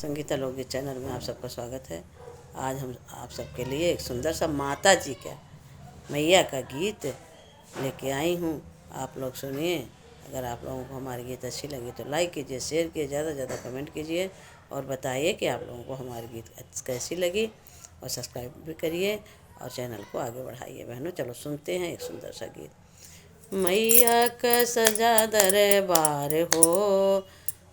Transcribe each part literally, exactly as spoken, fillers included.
संगीता लोकगीत चैनल में आप सबका स्वागत है। आज हम आप सबके लिए एक सुंदर सा माता जी का, मैया का गीत लेके आई हूँ। आप लोग सुनिए। अगर आप लोगों को हमारे गीत अच्छी लगी तो लाइक कीजिए, शेयर कीजिए, ज़्यादा से ज़्यादा कमेंट कीजिए और बताइए कि आप लोगों को हमारे गीत अच्छ-, कैसी लगी, और सब्सक्राइब भी करिए और चैनल को आगे बढ़ाइए। बहनों, चलो सुनते हैं एक सुंदर सा गीत। मैया क सजा दरबार हो,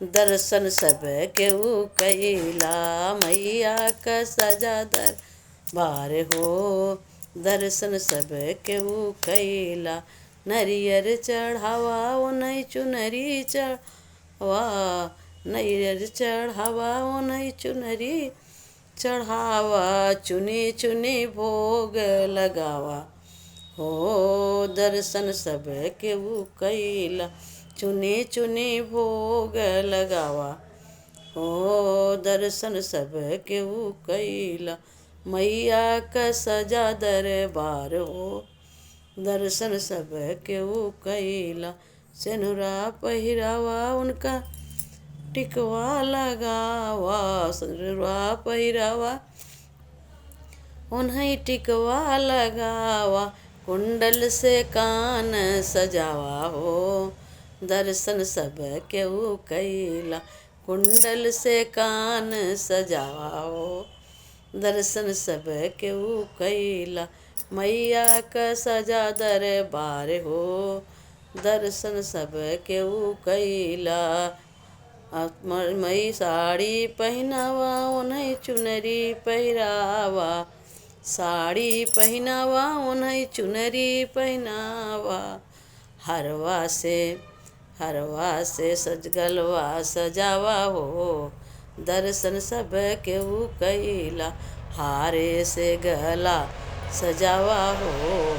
दर्शन सब केहू कइला। मैया क सजा दरबार हो, दर्शन सब केहू कइला। नरियर चढ़ावा ओनही चुनरी चढ़ावा, नरियर चढ़ावा ओनही चुनरी चढ़ावा, चुनी चुनी भोग लगावा। हो दर्शन सब केहू कइला, चुनी चुनी भोग लगावा। हो दर्शन सब केहू कइला, मैया क सजा दरबार हो, दर्शन सब केहू कइला। सेनुरा पहिरावा उनका टिकवा लगावा, सेनुरा पहिरावा उन्हें टिकवा लगावा, कुंडल से कान सजावा हो, दर्शन सब केहू कइला, कुंडल से कान सजावा हो, दर्शन सब केहू कइला। मैया क सजा दरबार हो, दर्शन सब केहू कइला। आ, म-, मई साड़ी पहिनावा, ओन्हई चुनरी पहिरावा। साड़ी पहिनावा, ओन्हई चुनरी पहिनावा। हरवा से, हरवा से सज गलवा सजावा हो, दर्शन सब केहू कइला। हारे से गला सजावा हो,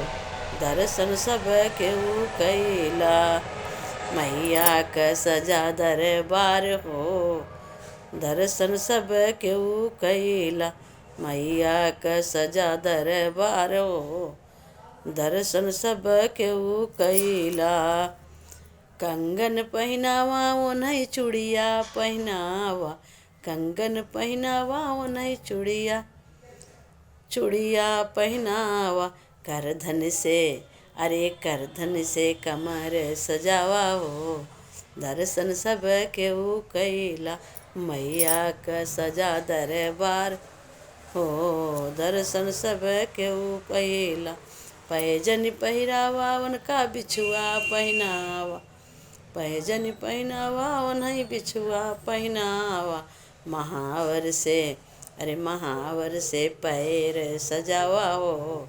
दर्शन सब केहू कइला। मैया क सजा दरबार हो, दर्शन सब केहू कइला। मैया क सजा दरबार हो, दर्शन सब केहू कइला। कंगन पहिनावा, ओन्हई चुड़िया पहिनावा, कंगन पहिनावा, ओन्हई चुड़िया, चुड़िया पहिनावा। करधन से, अरे करधन से कमर सजावा हो, दर्शन सब केहू कइला। मैया क सजा दरबार हो, दर्शन सब केहू कइला। पैजन पहिरावा, उनका बिछुआ पहिनावा, पैजन पहिनावा, ओन्हई बिछुआ पहिनावा। महावर से, अरे महावर से पैर सजावा हो,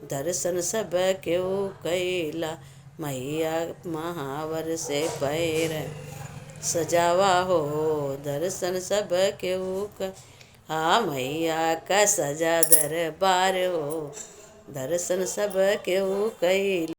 दर्शन सब केहू कइला। मैया महावर से पैर सजावा हो, दर्शन सब केहू क-, हाँ, मैया क सजा दरबार हो, दर्शन सब केहू कइला।